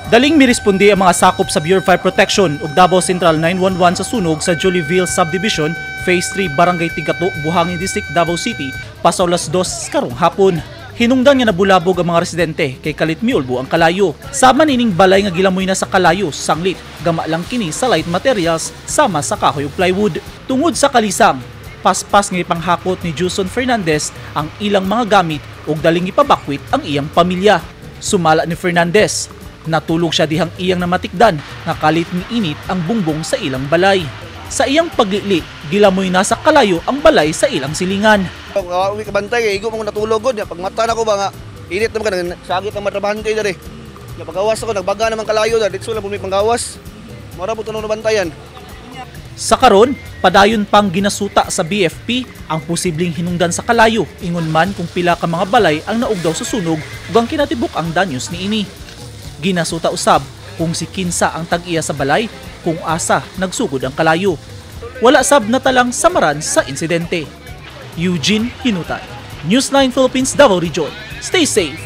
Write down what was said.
Daling miresponde ang mga sakop sa Bureau of Fire Protection ug Davao Central 911 sa sunog sa Jollyville Subdivision, Phase 3, Barangay Tigato, Buhangin District, Davao City, pasaw las 2 karong hapon. Hinungdan nga nabulabog ang mga residente kay kalit miulbo ang kalayo. Sama nining balay nga gilamoy na sa kalayo, sanglit, gama lang kini sa light materials sama sa kahoy ug plywood. Tungod sa kalisang, paspas nga ipanghakot ni Juson Fernandez ang ilang mga gamit ug daling ipabakwit ang iyang pamilya. Sumala ni Fernandez, natulog siya dihang iyang namatikdan nga kalit ni init ang bungbong sa ilang balay. Sa iyang paglili, gilamoy na sa kalayo ang balay sa ilang silingan. Uwi ka bantay kay igo mo natulog gud. Pag mata na ko ba nga init naman ka, sagit ang matrabahante diri. Ya pagawas ako, nagbaga naman kalayo da ditso lang bumi panggawas. Mara po tunong nabantayan. Sa karon, padayon pang ginasuta sa BFP ang posibleng hinungdan sa kalayo, ingon man kung pila ka mga balay ang naugdaw sa sunog ug ang kinatibuk ang danyos niini. Ginasuta usab kung si kinsa ang tag-iya sa balay, kung asa nagsugod ang kalayo. Wala sab natalang samaran sa insidente. Eugene Hinutan, News 9 Philippines, Davao Region. Stay safe.